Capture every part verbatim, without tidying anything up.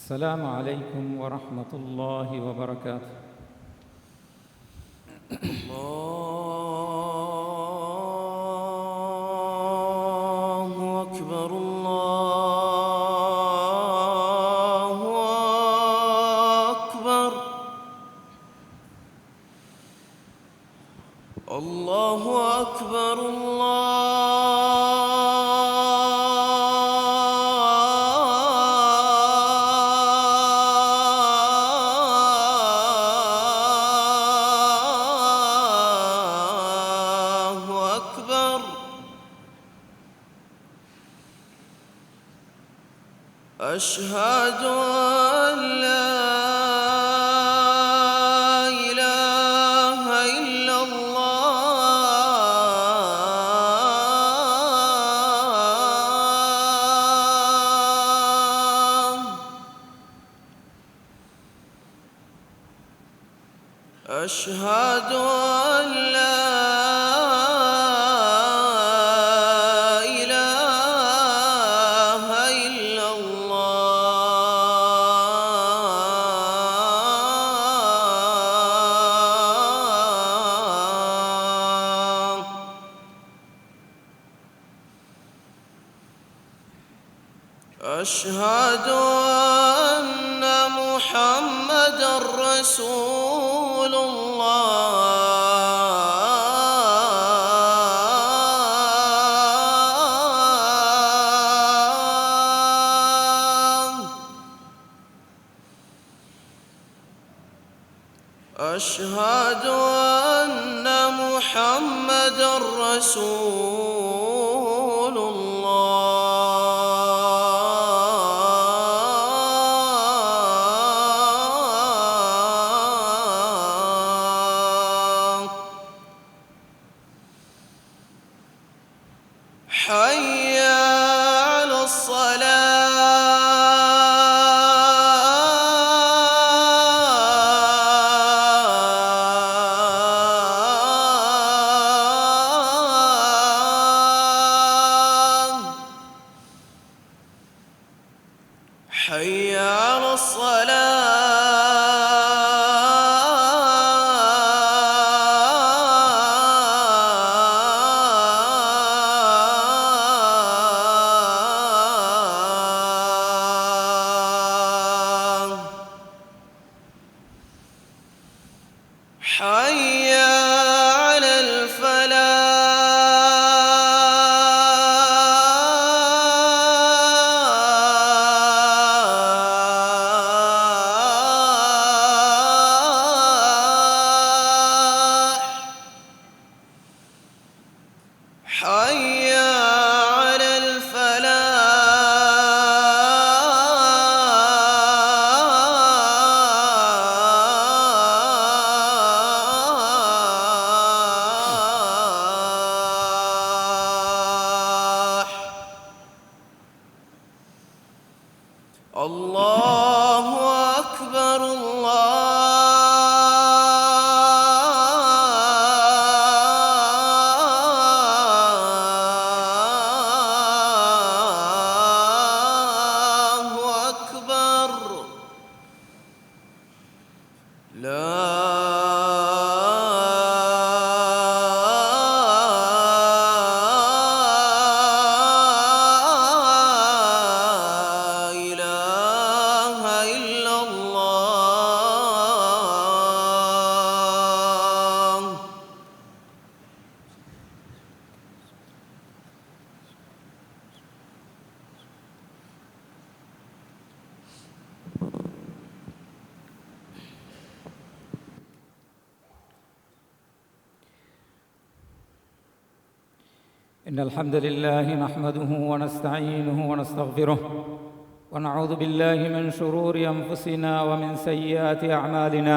السلام عليكم ورحمة الله وبركاته. الله أكبر، الله أكبر. الله أكبر، الله أكبر. أشهد أن لا إله إلا الله. أشهد أن لا إله إلا الله. أشهد أن محمدا رسول الله. أشهد أن محمدا رسول الله. حي على الصلاة. حي على الصلاة. حي على الفلاح. حي على الفلاح. الله أكبر، الله أكبر. لا إله إلا الله. إن الحمد لله نحمده ونستعينه ونستغفره، ونعوذ بالله من شرور أنفسنا ومن سيئات أعمالنا.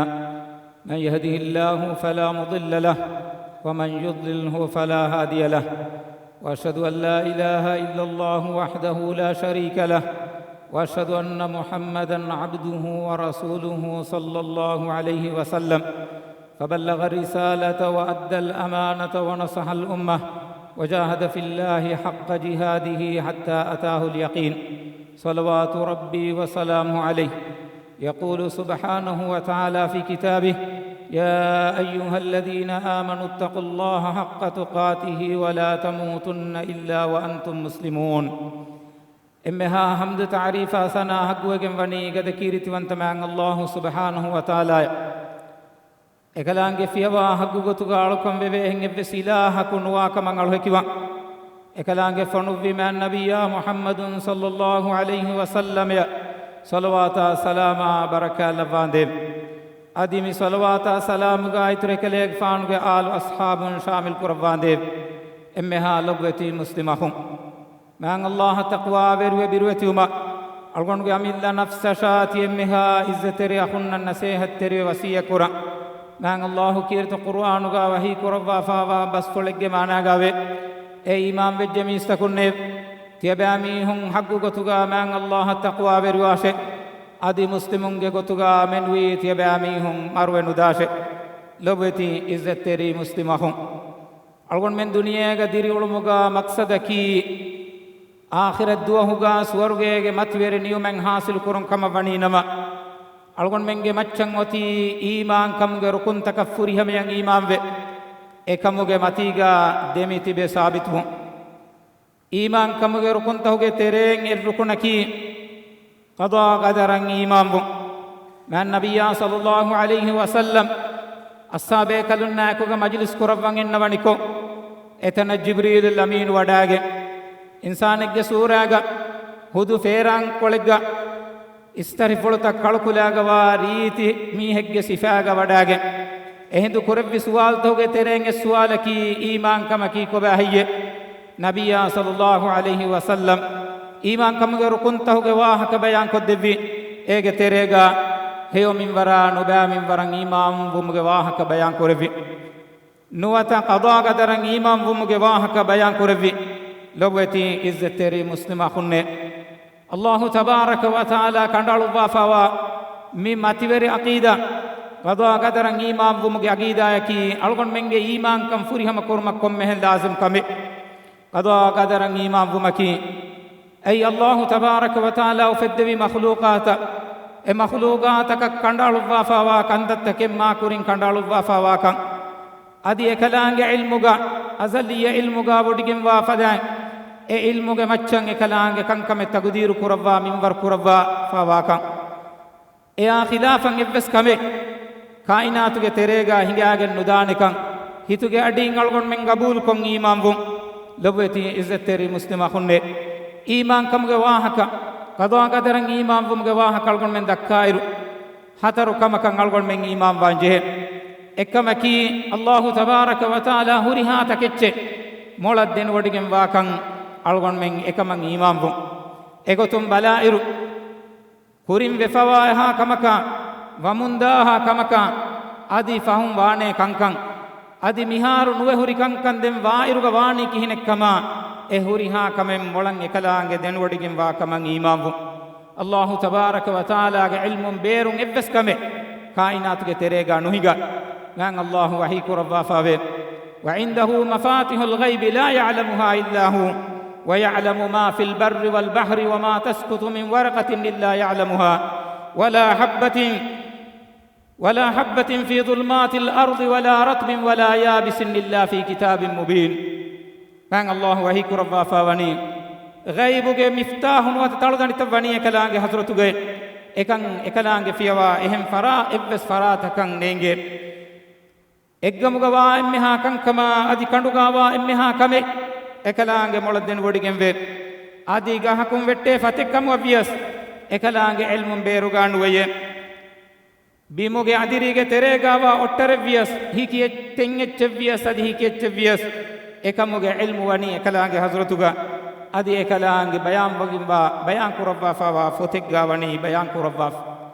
من يهده الله فلا مضل له، ومن يضلله فلا هادي له. وأشهد أن لا إله إلا الله وحده لا شريك له، وأشهد أن محمدا عبده ورسوله صلى الله عليه وسلم، فبلغ الرسالة وأدى الأمانة ونصح الأمة، وجاهد في الله حق جهاده حتى أتاه اليقين. صلوات ربي وسلامه عليه. يقول سبحانه وتعالى في كتابه: يا أيها الذين آمنوا اتقوا الله حق تقاته ولا تموتن إلا وأنتم مسلمون. އެންމެހާ ޙަމްދު ތަޢުރީފާ ސަނާ ޙައްޤުވެގެން ވަނީ ގަދަ ކީރިތިވަންތަ މާތް ﷲ ސުބްޙާނަހޫ ވަތަޢާލާއަށް. އެކަލާނގެ ފިޔަވާ ޙައްޤު ގޮތުގަ އަޅުކަން ވެވޭ އެހެން އެއްވެސް އިލާހަކު ނުވާ ކަމަށް އަޅު ހެކިވާން. އެކަލާނގެ ފޮނުއްވި މާތް ނަބިއްޔާ މުޙައްމަދު ޞައްލައްލާހު ޢަލައިހި ވަސައްލަމައަށް ޞަލަވާތާ ސަލާމާ ބަރަކާތް ލައްވާނދޭވެ. އަދި މި ޞަލަވާތާ ސަލާމުގައި އިތުރު އެކަލޭގެފާނުގެ އާލު އަޞްޙާބުން ޝާމިލް ކުރައްވާނދޭވެ. އެންމެހާ ލޮބުވެތި މުސްލިމް އަޚުން، މާތް ﷲ އަށް ތަޤްވާވެރިވެ ބިރުވެތިވުމަށް އަޅުގަނޑުގެ އަމިއްލަ ނަފްސަށާ ތި އެންމެހާ ޢިއްޒަތްތެރި އަޚުންނަށް ނަޞޭޙަތްތެރިވެ ވަޞިއްޔަތް ކުރަން. މާތް ﷲ ކީރިތި ޤުރުއާނުގަ ވަޙީ ކުރައްވާފާވާ ބަސްފުޅެއްގެ މާނާގައިވޭ، އޭ އީމާންވެއްޖެ މީސްތަކުންނޭވެ! ތިޔަބައިމީހުން ޙައްޤު ގޮތުގަ މާތް ﷲ އަށް ތަޤްވާވެރިވާށޭ. އަދި މުސްލިމުންގެ ގޮތުގަ މެނުވީ ތިޔަބައިމީހުން މަރުވެ ނުދާށޭ. ލޮބުވެތި ޢިއްޒަތްތެރި މުސްލިމް އަޚުން، އަޅުގަނޑުމެން ދުނިޔޭގަ ދިރިއުޅުމުގަ މަޤްޞަދަކީ، އާޚިރަތް ދުވަހުގަ ސުވަރުގޭގެ މަތިވެރި ނިޢުމަތް ޙާޞިލު ކުރުން ކަމަށް ވަނީ ނަމަ، އަޅުގަނޑުމެންގެ މައްޗަށް އޮތީ އީމާންކަމުގެ ރުކުންތަކަށް ފުރިހަމަޔަށް އީމާންވެ، އެކަމުގެ މަތީގަ ދެމިތިބެ ސާބިތުވުން. އީމާންކަމުގެ ރުކުންތަކުގެ ތެރެއިން އެއްރުކުނަކީ، ޤަޟާ ޤަދަރަށް އީމާންވުން. މާތް ނަބިއްޔާ ޞައްލައްލާހު ޢަލައިހި ވަސައްލަމް އަޞްޙާބޭކަލުންނާ އެކުގަ މަޖިލިސް ކުރައްވަން އިންނަވަނިކޮށް، އެތަނަށް ޖިބްރީލުލް އަމީނު ވަޑައިގެން، އިންސާނެއްގެ ސޫރާގަ، ހުދު ފޭރާންކޮޅެއްގަ، އިސްތަށިފުޅުތައް ކަޅުކުލާގަވާ ރީތި މީހެއްގެ ސިފާގަ ވަޑައިގެން، އެހިނދު ކުރެއްވި ސުވާލުތަކުގެ ތެރެއިން އެއް ސުވާލަކީ، އީމާންކަމަކީ ކޮބާ ހެއްޔޭ؟ ނަބިއްޔާ ޞައްލައްލާހު ޢަލައިހި ވަސައްލަމް އީމާންކަމުގެ ރުކުންތަކުގެ ވާހަކަ ބަޔާންކޮށްދެއްވި. އޭގެ ތެރޭގަ ހެޔޮ މިންވަރާ ނުބައި މިންވަރަށް އީމާންވުމުގެ ވާހަކަ ބަޔާންކުރެއްވި. ނުވަތަ ޤަޟާ ޤަދަރަށް އީމާންވުމުގެ ވާހަކަ ބަޔާންކުރެއްވި. ލޮބުވެތި ޢިއްޒަތްތެރި މުސްލިމް އަޚުންނޭ! ﷲ ތަބާރަކަ ވަތަޢާލާ ކަނޑައަޅުއްވާފާވާ މި މަތިވެރި ޢަޤީދާ، ޤަޟާ ޤަދަރަށް އީމާންވުމުގެ ޢަޤީދާޔަކީ، އަޅުގަނޑުމެންގެ އީމާންކަން ފުރިހަމަ ކުރުމަށް ކޮންމެހެން ލާޒިމް ކަމެއް. ޤަޟާ ޤަދަރަށް އީމާންވުމަކީ، އެއީ ﷲ ތަބާރަކަ ވަތަޢާލާ އުފެއްދެވި މަޚްލޫޤާތަށް، އެ މަޚްލޫޤާތަކަށް ކަނޑައަޅުއްވާފާވާ ކަންތައްތަކެއް މާކުރިން ކަނޑައަޅުއްވާފާވާކަން، އަދި އެކަލާނގެ ޢިލްމުގަ، އަޒަލީ ޢިލްމުގަ ވޮޑިގެންވާ ފަދައިން، އެ ޢިލްމުގެ މައްޗަށް އެކަލާނގެ ކަންކަމެއް ތަޤްދީރު ކުރައްވާ މިންވަރު ކުރައްވާފާވާކަން. އެއާ ޚިލާފަށް އެއްވެސް ކަމެއް ކާއިނާތުގެ ތެރޭގަ ހިނގާގެން ނުދާނެކަން، ހިތުގެ އަޑިން އަޅުގަނޑުމެން ގަބޫލުކޮށް އީމާންވުން. ލޮބުވެތި ޢިއްޒަތްތެރި މުސްލިމް އަޚުންނޭ! އީމާންކަމުގެ ވާހަކަ، ޤަޟާ ޤަދަރަށް އީމާންވުމުގެ ވާހަކަ އަޅުގަނޑުމެން ދައްކާއިރު، ހަތަރު ކަމަކަށް އަޅުގަނޑުމެން އީމާންވާން ޖެހޭ. އެއްކަމަކީ، ﷲ ތަބާރަކަ ވަތަޢާލާ ހުރިހާ ތަކެއްޗެއް މޮޅަށް ދެނެވޮޑިގެންވާކަން އަޅުގަނޑުމެން އެކަމަށް އީމާންވުން. އެގޮތުން ބަލާއިރު، ކުރިން ވެފަވާ އެހާ ކަމަކާ، ވަމުންދާހާ ކަމަކާ، އަދި ފަހުން ވާނޭ ކަންކަން، އަދި މިހާރު ނުވެ ހުރި ކަންކަން ދެން ވާއިރުގަ ވާނީ ކިހިނެއްކަމާ، އެ ހުރިހާ ކަމެއް މޮޅަށް އެކަލާނގެ ދެނެވޮޑިގެންވާ ކަމަށް އީމާންވުން. ﷲ ތަބާރަކަ ވަތަޢާލާގެ ޢިލްމުން ބޭރުން އެއްވެސް ކަމެއް ކާއިނާތުގެ ތެރޭގަ ނުހިނގާ. މާތް ﷲ ވަޙީ ކުރައްވާފައެވެ. وعنده مفاتح الغيب لا يعلمها إلا هو ويعلم ما في البر والبحر وما تسقط من ورقة إلا يعلمها ولا حبة ولا حبة في ظلمات الأرض ولا رطب ولا يابس إلا في كتاب مبين. މާތް ﷲ ވަޙީ ކުރައްވާފަ ވަނީ، ޣައިބުގެ މިފްތާޙު ނުވަތަ ތަޅުދަނޑިތައް ވަނީ އެކަލާނގެ ޙަޟްރަތުގައި. އެކަން އެކަލާނގެ ފިޔަވާ އެހެން ފަރާ، އެއްވެސް ފަރާތަކަށް ނޭނގޭ. އެއްގަމުގަ ވާ އެންމެހާ ކަންކަމާ އަދި ކަނޑުގަ ވާ އެންމެހާ ކަމެއް އެކަލާނގެ މޮޅަށް ދެނެވޮޑިގެންވޭ. އަދި ގަހަކުން ވެއްޓޭ ފަތެއް ކަމުގަ ވިޔަސް އެކަލާނގެ ޢިލްމުން ބޭރުގަ ނުވެޔޭ. ބިމުގެ އަދިރީގެ ތެރޭގަ ވާ އޮށްޓަރެއް ވިޔަސް، ހިކި އެއްޗެއް ވިޔަސް، އަދި ހިކި އެއްޗެއް ވިޔަސް، އެކަމުގެ ޢިލްމު ވަނީ އެކަލާނގެ ޙަޟްރަތުގަ. އަދި އެކަލާނގެ ބަޔާންވެގެންވާ، ބަޔާން ކުރައްވާފަ ވާ ފޮތެއްގަ ވަނީ ބަޔާން ކުރައްވާފަ.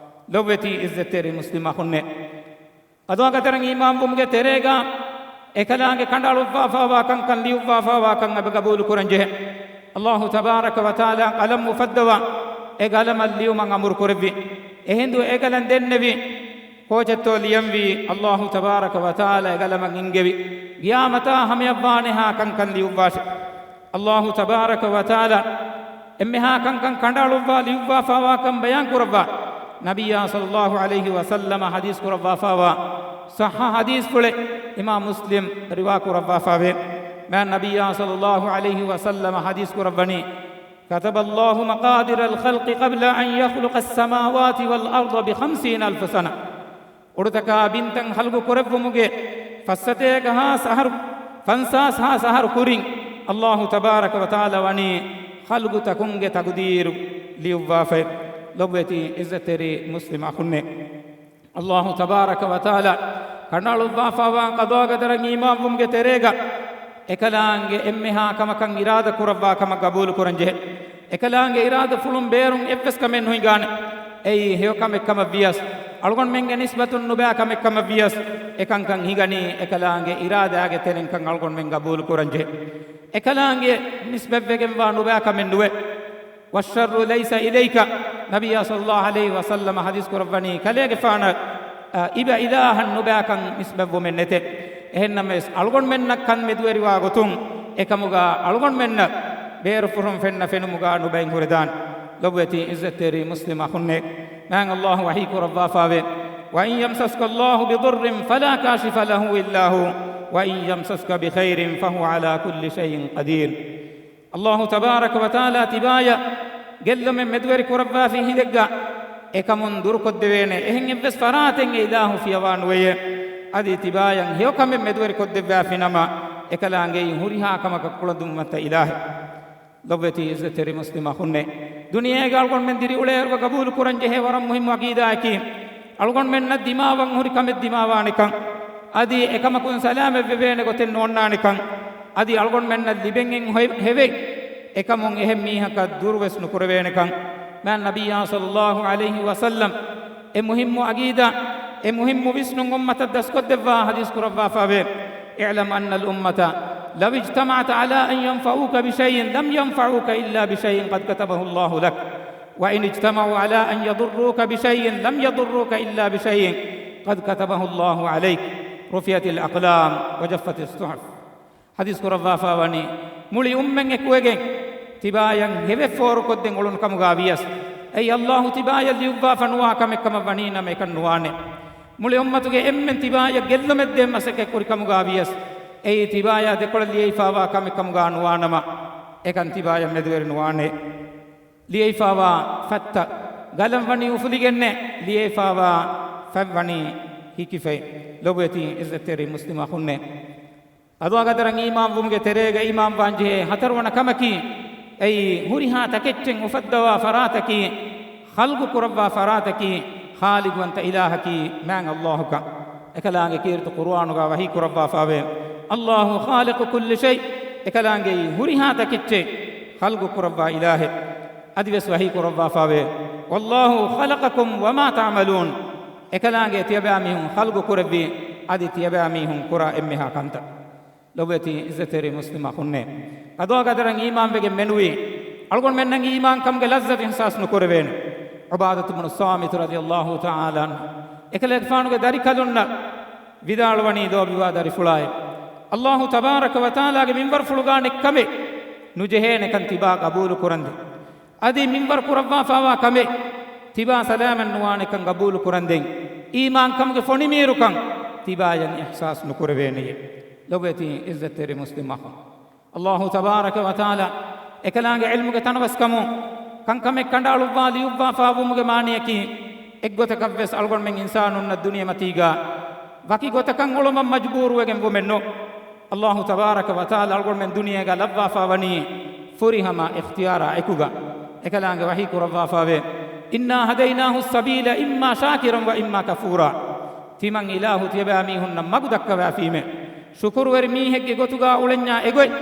ލޮބުވެތި ޢިއްޒަތްތެރި މުސްލިމް އަޚުންނޭ! ޤަޟާ ޤަދަރަށް އީމާންވުމުގެ ތެރޭގަ އެކަލާނގެ ކަނޑައަޅުއްވާފަ ވާ ކަންކަން ލިޔުއްވާފަ ވާ ކަން އެބަ ޤަބޫލު ކުރަން ޖެހޭ. ﷲ ތަބާރަކަ ވަތަޢާލާ ޤަލަމް އުފައްދަވާ އެ ޤަލަމަށް ލިޔުމަށް އަމުރު ކުރެއްވި. އެހިނދު އެ ޤަލަމް ދެންނެވި ކޯޗެއްތޯ ލިޔަންވީ، ﷲ ތަބާރަކަ ވަތަޢާލާ އެ ޤަލަމަށް އިންގެވި. ޤިޔާމަތާ ހަމަޔަށްވާނެހާ ކަންކަން ލިޔުއްވާށެ. ﷲ ތަބާރަކަ ވަތަޢާލާ އެންމެހާ ކަންކަން ކަނޑައަޅުއްވާ ލިޔުއްވާފާވާކަން ބަޔާން ކުރައްވާ ނަބިއްޔާ ޞައްލައްލާހު ޢަލައިހި ވަސައްލަމަ ޙަދީޘް ކުރައްވާފާވާ ޞައްޙަ ޙަދީޘްފުޅެއް އިމާމް މުސްލިމް ރިވާ ކުރައްވާފާވޭ. މާތް ނަބިއްޔާ ޞައްލައްލާހު ޢަލައިހި ވަސައްލަމަ ޙަދީޘް ކުރައްވަނީ، كتب الله مقادير الخلق قبل أن يخلق السماوات والأرض بخمسين ألف سنة. އުޑުތަކާ ބިންތައް ޚަލްޤު ކުރެއްވުމުގެ ފައްސަތޭކަ ހާސް އަހަރު، ފަންސާސް ހާސް އަހަރު ކުރިން، އައްލާހު ތަބާރަކަ ވަތަޢާލާ ވަނީ ޚަލްޤުތަކުންގެ ތަޤުދީރު ލިޔުއްވާފައި. ލޮބުވެތި ޢިއްޒަތްތެރި މުސްލިމް އަޚުންނޭ، އައްލާހު ތަބާރަކަ ވަތަޢާލާ ކަނޑައަޅުއްވާފާވާ ޤަޟާ ޤަދަރަށް އީމާންވުމުގެ ތެރޭގަ އެކަލާނގެ އެންމެހާ ކަމަކަށް އިރާދަ ކުރައްވާ ކަމަށް ގަބޫލު ކުރަން ޖެހޭ. އެކަލާނގެ އިރާދަފުޅުން ބޭރުން އެއްވެސް ކަމެއް ނުހިނގާނެ. އެއީ ހެޔޮ ކަމެއް ކަމަށް ވިޔަސް، އަޅުގަނޑުމެންގެ ނިސްބަތުން ނުބައި ކަމެއް ކަމަށް ވިޔަސް، އެކަންކަން ހިނގަނީ އެކަލާނގެ އިރާދާގެ ތެރެއިންކަން އަޅުގަނޑުމެން ގަބޫލު ކުރަން ޖެހޭ. އެކަލާނގެ ނިސްބަތްވެގެންވާ ނުބައި ކަމެއް ނުވޭ. والشر ليس إليك. ނަބިއްޔާ ޞައްލައްލާހު ޢަލައިހި ވަސައްލަމަ ޙަދީޘް ކުރައްވަނީ، ކަލޭގެފާނަށް، އަ، އިބަ އިލާހަށް ނުބައިކަން ނިސްބަތްވުމެއް ނެތޭ. އެހެންނަމަވެސް، އަޅުގަނޑުމެންނަށް ކަން މެދުވެރިވާ ގޮތުން، އެކަމުގަ އަޅުގަނޑުމެންނަށް ބޭރުފުށުން ފެންނަ ފެނުމުގަ ނުބައިން ހުރެދާނެ. ލޮބުވެތި ޢިއްޒަތްތެރި މުސްލިމް އަޚުންނޭ، މާތް އައްލާހު ވަޙީ ކުރައްވާފާވޭ، وإن يمسسك الله بضر فلا كاشف له إلا هو وإن يمسسك بخير فهو على كل شيء قدير. އައްލާހު ތަބާރަކަ ވަތަޢާލާ ތިބާޔަށް ގެއްލުމެއް މެދުވެރި ކުރައްވާފި ހިނދެއްގަ، އެކަމުން ދުރުކޮށްދެވޭނެ އެހެން އެއްވެސް ފަރާތެއް އެ އިލާހު ފިޔަވާ ނުވެޔޭ. އަދި ތިބާޔަށް ހެޔޮ ކަމެއް މެދުވެރި ކޮށްދެއްވާފި ނަމަ، އެކަލާނގެއީ ހުރިހާ ކަމަކަށް ކުޅަދުންވަންތަ އިލާހެއް. ލޮބުވެތި ޢިއްޒަތްތެރި މުސްލިމް އަޚުންނޭ، ދުނިޔޭގަ އަޅުގަނޑުމެން ދިރިއުޅޭއިރުގަ ގަބޫލު ކުރަން ޖެހޭ ވަރަށް މުހިއްމު ޢަޤީދާއަކީ، އަޅުގަނޑުމެންނަށް ދިމާވަން ހުރި ކަމެއް ދިމާވާނެކަން، އަދި އެކަމަކުން ސަލާމަތްވެވޭނެ ގޮތެއް ނޯންނާނެކަން، އަދި އަޅުގަނޑުމެންނަށް ލިބެން ހެވެ، އެކަމުން އެހެން މީހަކަށް ދުރުވެސް ނުކުރެވޭނެކަން. މާތް ނަބިއްޔާ ޞައްލައްލާހު ޢަލައިހި ވަސައްލަމް އެ މުހިއްމު ޢަޤީދާ، އެ މުހިއްމު ވިސްނުން އުއްމަތަށް ދަސްކޮށްދެއްވާ ޙަދީޘް ކުރައްވާފާވޭ، اعلم أن الأمة لو اجتمعت على أن ينفعوك بشيء لم ينفعوك إلا بشيء قد كتبه الله لك، وإن اجتمعوا على أن يضروك بشيء لم يضروك إلا بشيء قد كتبه الله عليك، رفعت الأقلام وجفت الصحف. ޙަދީޘް ކުރައްވާފާވަނީ، މުޅި އުއްމަތް އެކުވެގެން ތިބާޔަށް ހެވެއް ފޯރުކޮށްދޭން އުޅުނު ކަމުގަ ވިޔަސް، އެއީ އައްލާހު ތިބާޔަށް ލިޔުއްވާފަ ނުވާ ކަމެއް ކަމަށް ވަނީ ނަމަ އެކަން ނުވާނެ. މުޅި އުއްމަތުގެ އެންމެން ތިބާޔަށް ގެއްލުމެއް ދޭން މަސައްކަތް ކުރި ކަމުގަ ވިޔަސް، އެއީ ތިބާޔާ ދެކޮޅަށް ލިޔެފާވާ ކަމެއް ކަމުގަ ނުވާ ނަމަ، އެކަން ތިބާޔަށް މެދުވެރި ނުވާނެ. ލިޔެފާވާ ފަތްތައް ގަލަން ވަނީ އުފުލިގެންނޭ، ލިޔެފާވާ ފަތް ވަނީ ހިކިފައި. ލޮބުވެތި ޢިއްޒަތްތެރި މުސްލިމް އަޚުންނޭ، އަދާ ގަދަރަށް އީމާންވުމުގެ ތެރޭގަ އީމާންވާން ޖެހޭ ހަތަރުވަނަ ކަމަކީ، އެއީ ހުރިހާ ތަކެއްޗެއް އުފައްދަވާ ފަރާތަކީ، ޚަލްޤު ކުރައްވާ ފަރާތަކީ، ޚާލިޤުވަންތަ އިލާހަކީ މާތް އައްލާހުކަން. އެކަލާނގެ ކީރިތި ޤުރުއާނުގަ ވަޙީ ކުރައްވާފާވޭ، الله خالق كل شيء، އެކަލާނގެއީ ހުރިހާ ތަކެއްޗެއް ޚަލްޤު ކުރައްވާ އިލާހެއް. އަދިވެސް ވަޙީ ކުރައްވާފާވޭ، والله خلقكم وما تعملون، އެކަލާނގެ ތިޔަބައިމީހުން ޚަލްޤު ކުރެއްވީ، އަދި ތިޔަބައިމީހުން ކުރާ އެންމެހާ ކަންތައް. ލޮބުވެތި ޢިއްޒަތްތެރި މުސްލިމް އަޚުންނޭ، ޤަޟާ ޤަދަރަށް އީމާންވެގެން މެނުވީ، އަޅުގަނޑުމެންނަށް އީމާންކަމުގެ ލައްޒަތު އިޙްސާސް ނުކުރެވޭނެ. ޢުބާދަތު ބުނު ޞާމިތު ރަޟިޔައްލާހު ތަޢާލާ ޢަންހު އެކަލޭގެފާނުގެ ދަރިކަލުންނަށް ވިދާޅުވަނީ، ލޯބިވާ ދަރިފުޅާއޭ، އައްލާހު ތަބާރަކަ ވަތަޢާލާގެ މިންވަރުފުޅުގަ އަނެއް ކަމެއް ނުޖެހޭނެކަން ތިބާ ޤަބޫލު ކުރަންދެން. އަދި މިންވަރު ކުރައްވާފާވާ ކަމެއް ތިބާ ސަލާމަތް ނުވާނެކަން ޤަބޫލު ކުރަންދެން. އީމާންކަމުގެ ފޮނިމީރުކަން ތިބާޔަށް އިޙްސާސް ނުކުރެވޭނެޔޭ. ލޮބުވެތި ޢިއްޒަތްތެރި މުސްލިމް އަޚުން، އައްލާހު ތަބާރަކަ ވަތަޢާލާ އެކަލާނގެ ޢިލްމުގެ ތަނަވަސްކަމުން ކަންކަމެއް ކަނޑައަޅުއްވާ ލިޔުއްވާފާވުމުގެ މާނަޔަކީ، އެއްގޮތަކަށްވެސް އަޅުގަނޑުމެން އިންސާނުންނަށް ދުނިޔެމަތީގަ ވަކި ގޮތަކަށް އުޅުމަށް މަޖުބޫރުވެގެން ވުމެއް ނޫން. އައްލާހު ތަބާރަކަ ވަތަޢާލާ އަޅުގަނޑުމެން ދުނިޔޭގަ ލައްވާފާވަނީ ފުރިހަމަ އިޚްތިޔާރާ އެކުގަ. އެކަލާނގެ ވަޙީ ކުރައްވާފާވޭ، إنا هديناه السبيل إما شاكرا وإما كفورا. ތިމަން އިލާހު ތިޔަބައިމީހުންނަށް މަގު ދައްކަވައިފީމޭ. ޝުކުރުވެރި މީހެއްގެ ގޮތުގަ އުޅެންޏާ އެގޮތް،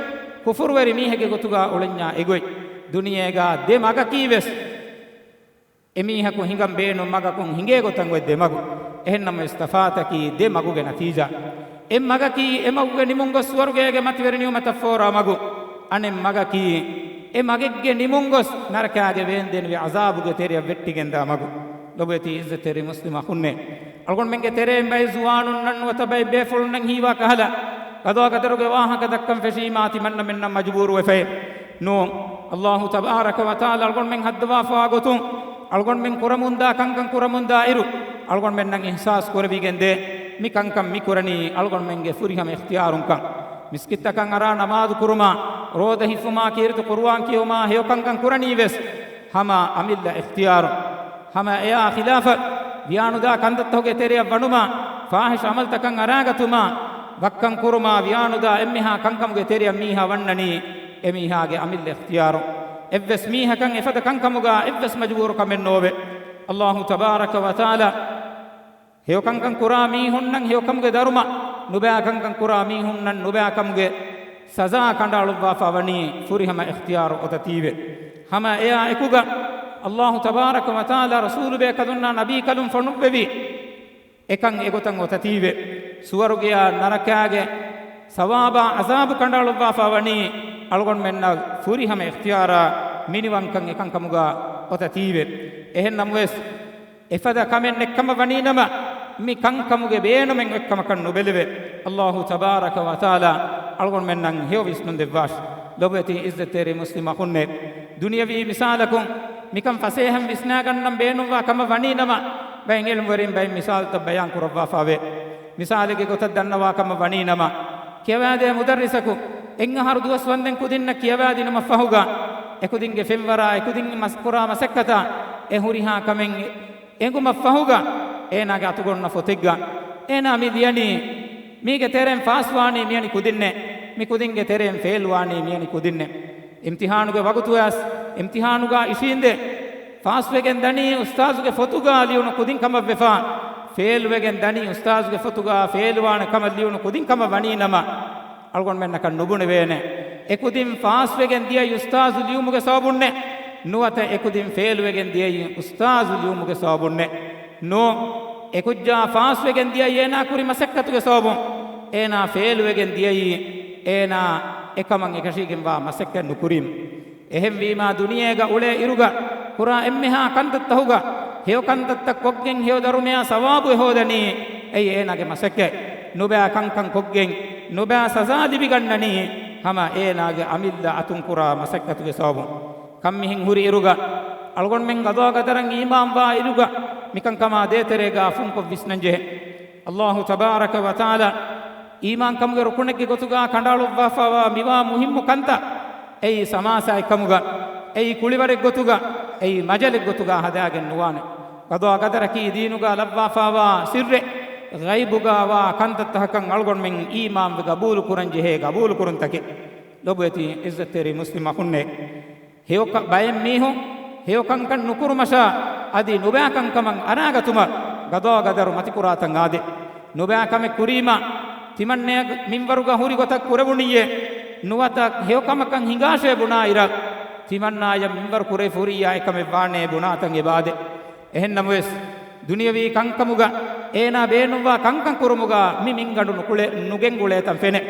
ކުފުރުވެރި މީހެއްގެ ގޮތުގަ އުޅެންޏާ އެގޮތް. ދުނިޔޭގަ ދެ މަގަކީވެސް އެމީހަކު ހިނގަން ބޭނުން މަގަކުން ހިނގޭ ގޮތަށް އޮތް ދެ މަގު. އެހެންނަމަވެސް ތަފާތަކީ ދެ މަގުގެ ނަތީޖާ. އެއް މަގަކީ އެ މަގުގެ ނިމުން ގޮސް ސުވަރުގޭގެ މަތިވެރި ނިޢުމަތަށް ފޯރާ މަގު. އަނެއް މަގަކީ އެ މަގެއްގެ ނިމުން ގޮސް ނަރަކާގެ ވޭންދެނިވި ޢަޒާބުގެ ތެރެއަށް ވެއްޓިގެންދާ މަގު. ލޮބުވެތި ޢިއްޒަތްތެރި މުސްލިމް އަޚުންނޭ، އަޅުގަނޑުމެންގެ ތެރެއިން ބައެއް ޒުވާނުންނަށް ނުވަތަ ބައެއް ބޭފުޅުންނަށް ހީވާ ކަހަލަ، ޤަޟާ ޤަދަރުގެ ވާހަކަ ދައްކަން ފެށީމާ ތިމަންނަމެންނަށް މަޖުބޫރުވެފައެއް ނޫން. އައްލާހު ތަބާރަކަ ވަތަޢާލާ އަޅުގަނޑުމެން ހައްދަވާފާ ގޮތުން، އަޅުގަނޑުމެން ކުރަމުންދާ ކަންކަން ކުރަމުންދާ އިރު، އަޅުގަނޑުމެންނަށް އިޙްސާސް ކުރެވިގެންދޭ، މި ކަންކަން މި ކުރަނީ އަޅުގަނޑުމެންގެ ފުރިހަމަ އިޚްތިޔާރުންކަން. މިސްކިތްތަކަށް އަރާ ނަމާދު ކުރުމާ، ރޯދަ ހިފުމާ، ކީރިތި ޤުރުއާން ކިޔެވުމާ، ހެޔޮ ކަންކަން ކުރަނީވެސް ހަމަ އަމިއްލަ އިޚްތިޔާރުން. ހަމަ އެއާ ޚިލާފަށް ވިޔާނުދާ ކަންތައްތަކުގެ ތެރެއަށް ވަނުމާ، ފާޙިޝް ޢަމަލުތަކަށް އަރާގަތުމާ، ވައްކަން ކުރުމާ، ވިޔާނުދާ އެންމެހާ ކަންކަމުގެ ތެރެއަށް މީހާ ވަންނަނީ އެމީހާގެ އަމިއްލަ އިޚްތިޔާރުން. އެއްވެސް މީހަކަށް އެފަދަ ކަންކަމުގަ އެއްވެސް މަޖުބޫރުކަމެއް ނޯވެ. އައްލާހު ތަބާރަކަ ވަތަޢާލާ ހެޔޮކަންކަން ކުރާ މީހުންނަށް ހެޔޮކަމުގެ ދަރުމަ، ނުބައި ކަންކަން ކުރާ މީހުންނަށް ނުބައި ކަމުގެ ސަޒާ ކަނޑައަޅުއްވާފާ ވަނީ ފުރިހަމަ އިޚްތިޔާރު އޮތަތީވެ. ހަމަ އެއާ އެކުގަ، އައްލާހު ތަބާރަކަ ވަތަޢާލާ ރަސޫލު ބޭކަލުންނާ ނަބީކަލުން ފޮނުއްވެވި އެކަން އެގޮތަށް އޮތަތީވެ. ސުވަރުގެޔާ ނަރަކާގެ ސަވާބާ ޢަޒާބު ކަނޑައަޅުއްވާފާ ވަނީ އަޅުގަނޑުމެންނަށް ފުރިހަމަ އިޚްތިޔާރާ މިނިވަންކަން އެކަންކަމުގަ އޮތަތީވެ. އެހެން ނަމަވެސް، އެފަދަ ކަމެއް ނެއްކަމަށް ވަނީނަމަ، މި ކަންކަމުގެ ބޭނުމެއް އޮތްކަމަކަށް ނުބެލެވޭ. އައްލާހު ތަބާރަކަ ވަތަޢާލާ އަޅުގަނޑުމެންނަށް ހެޔޮ ވިސްނުން ދެއްވާށި. ލޮބުވެތި ޢިއްޒަތްތެރި މުސްލިމް އަޚުންނޭ، ދުނިޔަވީ މިސާލަކުން މިކަން ފަސޭހަން ވިސްނާގަންނަން ބޭނުންވާ ކަމަށް ވަނީނަމަ، ބައެއް ޢިލްމުވެރިން ބައެއް މިސާލުތައް ބަޔާން ކުރައްވާފާވޭ. މިސާލެއްގެ ގޮތަށް ދަންނަވާ ކަމަށް ވަނީނަމަ، ކިޔަވާދޭ މުދައްރިސަކު އެއްއަހަރު ދުވަސް ވަންދެން ކުދިންނަށް ކިޔަވާދިނުމަށްފަހުގަ، އެކުދިންގެ ފެންވަރާ އެކުދިން މަސްކުރާ މަސައްކަތާ އެ ހުރިހާ ކަމެއް އެނގުމަށްފަހުގަ، އޭނާގެ އަތުގަ އޮންނަ ފޮތެއްގަ އޭނާ މި ލިޔަނީ، މީގެ ތެރެއިން ފާސްވާނީ މިއަނި ކުދިންނޭ، މި ކުދިންގެ ތެރެއިން ފެއިލްވާނީ މިއަނި ކުދިންނޭ. އިމްތިޙާނުގެ ވަގުތުވެސް އިމްތިޙާނުގަ އިށީނދެ، ފާސްވެގެން ދަނީ އުސްތާޒުގެ ފޮތުގަ ލިޔުނު ކުދިން ކަމަށްވެފަ، ފެއިލްވެގެން ދަނީ އުސްތާޒުގެ ފޮތުގަ ފެއިލްވާނެ ކަމަށް ލިޔުނު ކުދިން ކަމަށް ވަނީނަމަ، އަޅުގަނޑުމެންނަކަށް ނުބުނެވޭނެ. އެކުދިން ފާސްވެގެން ދިޔައީ އުސްތާޒު ލިޔުމުގެ ސަބަބުންނެއް ނުވަތަ އެކުދިން ފެއިލްވެގެން ދިޔައީ އުސްތާޒު ލިޔުމުގެ ސަބަބުންނެއް ނޫން. އެކުއްޖާ ފާސްވެގެން ދިޔައީ އޭނާ ކުރި މަސައްކަތުގެ ސަބަބުން. އޭނާ ފެއިލްވެގެން ދިޔައީ އޭނާ އެކަމަށް އެކަށީގެންވާ މަސައްކަތް ނުކުރީމަ. އެހެންވީމާ، ދުނިޔޭގަ އުޅޭ އިރުގަ ކުރާ އެންމެހާ ކަންތައްތަހުގަ ހެޔޮ ކަންތައްތައް ކޮށްގެން ހެޔޮ ދަރުމަޔާ ސަވާބު އެހޯދަނީ އެއީ އޭނާގެ މަސައްކަތް. ނުބައި ކަންކަން ކޮށްގެން ނުބައި ސަޒާ ލިބިގަންނަނީ ހަމަ އޭނާގެ އަމިއްލަ އަތުން ކުރާ މަސައްކަތުގެ ސަބަބުން. ކަންމިހެން ހުރި އިރުގަ، އަޅުގަނޑުމެން ގަޟާ ގަދަރަށް އީމާންވާ އިރުގަ، މިކަންކަމާ ދޭތެރޭގަ ފުންކޮށް ވިސްނަންޖެހޭ. އައްލާހު ތަބާރަކަ ވަތަޢާލާ އީމާންކަމުގެ ރުކުނެއްގެ ގޮތުގަ ކަނޑައަޅުއްވާފައިވާ މިވާ މުހިއްމު ކަންތައް، އެއީ ސަމާސާއެއްކަމުގަ، އެއީ ކުޅިވަރެއްގޮތުގަ، އެއީ މަޖަލެއްގޮތުގަ ހަދާގެން ނުވާނެ. ގަޟާ ގަދަރަކީ ދީނުގަ ލައްވާފައިވާ ސިއްރެއް، ޣައިބުގަ ވާ ކަންތައްތަކަކަށް އަޅުގަނޑުމެން އީމާންވެ ގަބޫލުކުރަންޖެހޭ ގަބޫލުކުރުންތަކެއް. ލޮބުވެތި ޢިއްޒަތްތެރި މުސްލިމް އަޚުންނޭ، ހެޔޮކަ-، ބައެއް މީހުން ހެޔޮކަންކަން ނުކުރުމަށާ އަދި ނުބައިކަންކަމަށް އަރާގަތުމަށް ގަޟާ ގަދަރު މަތިކުރާތަން އާދޭ. ނުބައިކަމެއް ކުރީމަ، ތިމަންނަޔަށް މިންވަރުގަ ހުރި ގޮތަށް ކުރެވުނިއްޔޭ، ނުވަތަ ހެޔޮކަމަކަށް ހިނގާށޭ ބުނާ އިރަށް، ތިމަންނަޔަށް މިންވަރު ކުރެވިފަ ހުރިއްޔާ އެކަމެއް ވާނޭ ބުނާތަން އެބައާދޭ. އެހެންނަމަވެސް، ދުނިޔަވީ ކަންކަމުގަ އޭނާ ބޭނުންވާ ކަންކަން ކުރުމުގަ މި މިންގަނޑު ނުކުޅެ-، ނުގެންގުޅޭތަން ފެނޭ.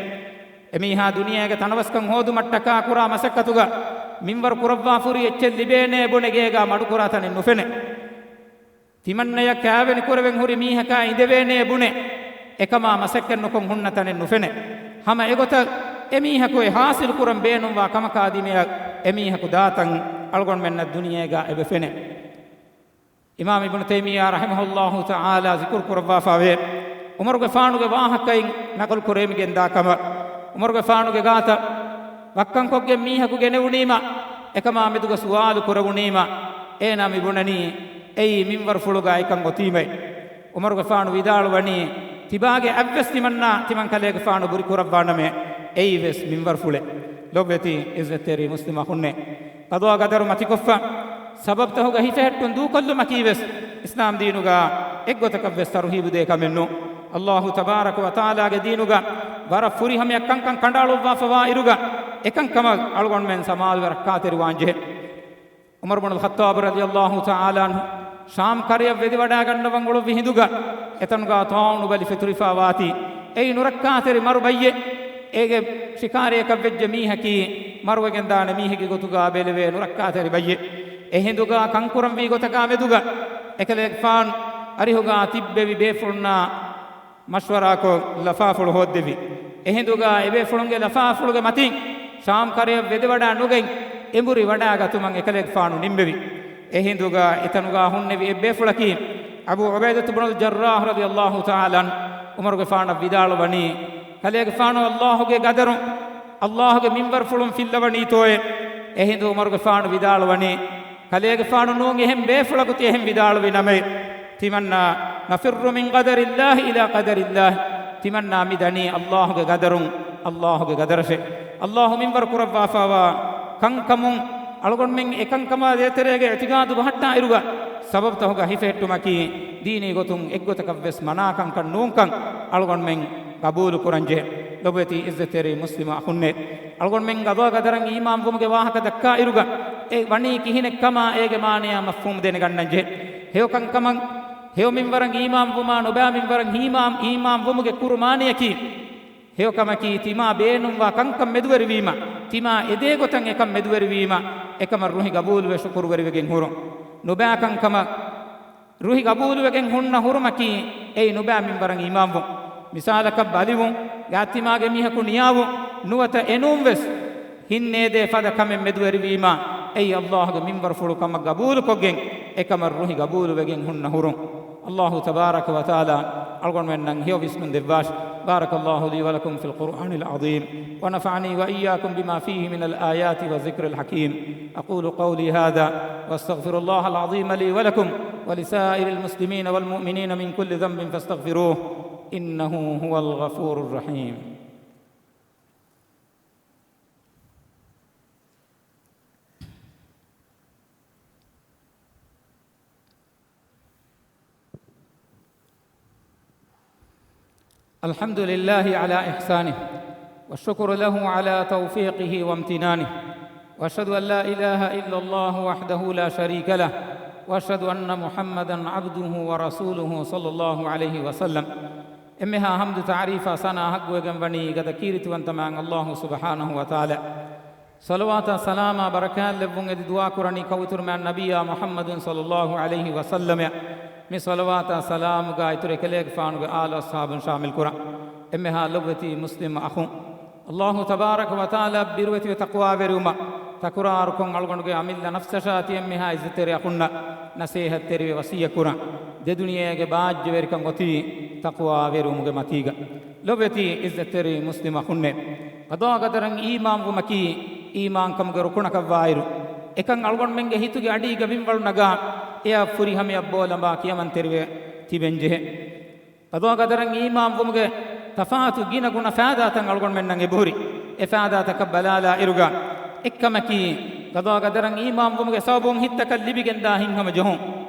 އެމީހާ ދުނިޔޭގެ ތަނަވަސްކަން ހޯދުމަށްޓަކާ ކުރާ މަސައްކަތުގަ މިންވަރު ކުރައްވާފަ ހުރި އެއްޗެއް ލިބޭނޭ ބުނެ ގޭގަ މަޑުކުރާ ތަނެއް ނުފެނޭ. ތިމަންނަޔަށް ކާވެނި ކުރެވެން ހުރި މީހަކާ އިނދެވޭނޭ ބުނެ އެކަމާ މަސައްކަތް ނުކޮށް ހުންނަ ތަނެއް ނުފެނޭ. ހަމަ އެގޮތަށް އެމީހަކު އެ ހާސިލު ކުރަން ބޭނުންވާ ކަމަކާ ދިމަޔަށް އެމީހަކު ދާތަން އަޅުގަނޑުމެންނަށް ދުނިޔޭގަ އެބަ ފެނޭ. އިމާމް އިބްނު ތައިމިއްޔާ ރަޙިމަހުﷲ ތަޢާލާ ޒިކުރު ކުރައްވާފައިވޭ، ޢުމަރުގެފާނުގެ ވާހަކައިން ނަޤުލު ކުރެވިގެންދާ ކަމަށް. ޢުމަރުގެފާނުގެ ގާތަށް ވައްކަންކޮށްގެން މީހަކު ގެނެވުނީމަ، އެކަމާ މެދުގަ ސުވާލު ކުރެވުނީމަ، އޭނާ މި ބުނަނީ، އެއީ މިންވަރުފުޅުގަ އެކަން އޮތީމައި. ޢުމަރުގެފާނު ވިދާޅުވަނީ، ތިބާގެ އަތްވެސް ތިމަންނާ ތިމަންކަލޭގެފާނު ބުރި ކުރައްވާނަމޭ، އެއީވެސް މިންވަރުފުޅެއް. ލޮބުވެތި ޢިއްޒަތްތެރި މުސްލިމް އަޚުންނޭ، ޤަޟާ ޤަދަރު މަތިކޮށްފަ، ސަބަބުތަހުގަ ހިފެހެއްޓުން ދޫކޮށްލުމަކީވެސް އިސްލާމް ދީނުގަ އެއްގޮތަކަށްވެސް ތަރުހީބުދޭ ކަމެއް ނޫން. ﷲ ތަބާރަކަ ވަތަޢާލާގެ ދީނުގަ ވަރަށް ފުރިހަމަޔަށް ކަންކަން ކަނޑައަޅުއްވާފަވާ އިރުގަ އެކަންކަމަށް އަޅުގަނޑުމެން ސަމާލުވެ ރައްކާތެރިވާންޖެހޭ. ޢުމަރު ބުނުލް ޚައްޠާބު ރަޟިޔަﷲ ތަޢާލާ ޢަންހު ޝާމް ކަރަޔަށް ވެދިވަޑާގަންނަވަން އުޅުއްވި ހިނދުގަ އެތަނުގަ ޠާޢޫނު ބަލި ފެތުރިފާވާތީ، އެއީ ނުރައްކާތެރި މަރު ބައްޔެއް. އޭގެ ޝިކާރިއަކަށް ވެއްޖެ މީހަކީ މަރުވެގެންދާނެ މީހެއްގެ ގޮތުގަ ބެލެވޭ ނުރައްކާތެރި ބައްޔެއް. އެ ހިނދުގަ ކަންކުރަންވީ ގޮތަކާ މެދުގަ އެކަލޭގެފާނު އަރިހުގަ ތިއްބެވި ބޭފުޅުންނާ މަޝްވަރާކޮށް ލަފާފުޅު ހޯއްދެވި. އެހިނދުގަ އެބޭފުޅުންގެ ލަފާފުޅުގެ މަތިން ޝާމް ކަރަޔަށް ވެދެވަޑާ ނުގަތް، އެނބުރި ވަޑާގަތުމަށް އެކަލޭގެފާނު ނިންމެވި. އެހިނދުގަ އެތަނުގަ ހުންނެވި އެއްބޭފުޅަކީ އަބޫ ޢުބައިދަތު ބުނުލް ޖައްރާޙް ރަޟިޔަﷲ ތަޢާލާ ޢަންހު ޢުމަރުގެފާނަށް ވިދާޅުވަނީ، ކަލޭގެފާނު ﷲ ގެ ގަދަރުން، ﷲ ގެ މިންވަރުފުޅުން ފިއްލަވަނީތޯއޭ؟ އެހިނދު ޢުމަރުގެފާނު ވިދާޅުވަނީ، ކަލޭގެފާނު ނޫން އެހެން ބޭފުޅަކު ތި އެހެން ވިދާޅުވި ނަމައޭ. ތިމަންނާ نفر من قدر الله إلى قدر الله. ތިމަންނާ މި ދަނީ ﷲ ގެ ގަދަރުން، ﷲ ގެ ގަދަރަށޭ. ﷲ މިންވަރު ކުރައްވާފައިވާ ކަންކަމުން އަޅުގަނޑުމެން އެކަންކަމާ ދޭތެރޭގެ އިޢުތިޤާދު ބަހައްޓާ އިރުގަ ސަބަބުތަކުގަ ހިފެހެއްޓުމަކީ ދީނީ ގޮތުން އެއްގޮތަކަށްވެސް މަނާކަންކަން ނޫންކަން އަޅުގަނޑުމެން ގަބޫލު ކުރަންޖެހޭ. ލޮބުވެތި އިއްޒަތްތެރި މުސްލިމް އަޚުންނޭ، އަޅުގަނޑުމެން ޤަޟާ ޤަދަރަށް އީމާންވުމުގެ ވާހަކަ ދައްކާ އިރުގަ އެ ވަނީ ކިހިނެއްކަމާ އޭގެ މާނަޔާ މަފްހޫމް ދެނެގަންނަންޖެހޭ. ހެޔޮ ކަންކަމަށް، ހެޔޮ މިންވަރަށް އީމާންވުމާ ނުބައި މިންވަރަށް އީމާން، އީމާންވުމުގެ ކުރު މާނަޔަކީ، ހެޔޮ ކަމަކީ ތިމާ ބޭނުންވާ ކަންކަން މެދުވެރިވީމަ، ތިމާ އެދޭ ގޮތަށް އެކަން މެދުވެރިވީމަ، އެކަމަށް ރުހި ގަބޫލުވެ ޝުކުރުވެރިވެގެން ހުރުން. ނުބައި ކަންކަމަށް ރުހި ގަބޫލުވެގެން ހުންނަ ހުރުމަކީ، އެއީ ނުބައި މިންވަރަށް އީމާންވުން. މިސާލަކަށް ބަލިވުން، ގާތްތިމާގެ މީހަކު ނިޔާވުން، ނުވަތަ އެނޫންވެސް، ހިތްނޭދޭ ފަދަ ކަމެއް މެދުވެރިވީމާ، އެއީ ﷲ ގެ މިންވަރުފުޅު ކަމަށް ގަބޫލުކޮށްގެން، އެކަމަށް ރުހި ގަބޫލުވެގެން ހުންނަ ހުރުން. ﷲ ތަބާރަކަ ވަތަޢާލާ އަޅުގަނޑުމެންނަށް ހެޔޮ ވިސްނުން ދެއްވާށި. بارك الله لي ولكم في القرآن العظيم، ونفعني وإياكم بما فيه من الآيات والذكر الحكيم. أقول قولي هذا وأستغفر الله العظيم لي ولكم ولسائر المسلمين والمؤمنين من كل ذنب فاستغفروه إنه هو الغفور الرحيم. الحمد لله على إحسانه، والشكر له على توفيقه وامتنانه، وأشهد أن لا إله إلا الله وحده لا شريك له، وأشهد أن محمدا عبده ورسوله صلى الله عليه وسلم. އެންމެހާ ޙަމްދު ތަޢުރީފާ ސަނާ ޙައްޤުވެގެން ވަނީ ގަދަ ކީރިތިވަންތަ މާތް ﷲ ސުބްޙާނަހޫ ވަތަޢާލާ. ޞަލަވާތާ ސަލާމާ ބަރަކާތް ލެއްވުން އެދި ދުޢާ ކުރަނީ ކައުތުރު މާތް ނަބިއްޔާ މުޙައްމަދު ޞައްލައްލާހު ޢަލައިހި ވަސައްލަމައަށް. މި ޞަލަވާތާ ސަލާމުގައި އިތުރު އެކަލޭގެފާނުގެ އާލު އަޞްޙާބުން ޝާމިލް ކުރަން. އެންމެހާ ލޮބުވެތި މުސްލިމް އަޚުން، ﷲ ތަބާރަކަ ވަތަޢާލާ ބިރުވެތިވެ ތަޤްވާވެރިވުމަށް ތަކުރާރުކޮށް އަޅުގަނޑުގެ އަމިއްލަ ނަފްސަށާ ތި އެންމެހާ އިއްޒަތްތެރި އަޚުންނަށް ނަޞޭޙަތްތެރިވެ ވަޞިއްޔަތް ކުރަން. ދެދުނިޔޭގެ ބާއްޖަވެރިކަން އޮތީ ތަޤްވާވެރިވުމުގެ މަތީގަ. ލޮބުވެތި އިއްޒަތްތެރި މުސްލިމް އަޚުންނޭ، ޤަޟާ ޤަދަރަށް އީމާންވުމަކީ އީމާންކަމުގެ ރުކުނަކަށްވާއިރު، އެކަން އަޅުގަނޑުމެންގެ ހިތުގެ އަޑީގަ މިންވަޅު ނަގާ، އެއަށް ފުރިހަމަޔަށް ބޯލަނބާ ކިޔަމަންތެރިވެ ތިބެންޖެހޭ. ޤަޟާ ޤަދަރަށް އީމާންވުމުގެ ތަފާތު ގިނަ ގުނަ ފައިދާތައް އަޅުގަނޑުމެންނަށް އެބަހުރި. އެ ފައިދާތަކަށް ބަލާލާ އިރުގަ، އެއްކަމަކީ، ޤަޟާ ޤަދަރަށް އީމާންވުމުގެ ސަބަބުން ހިތްތަކަށް ލިބިގެންދާ ހިތްހަމަޖެހުން،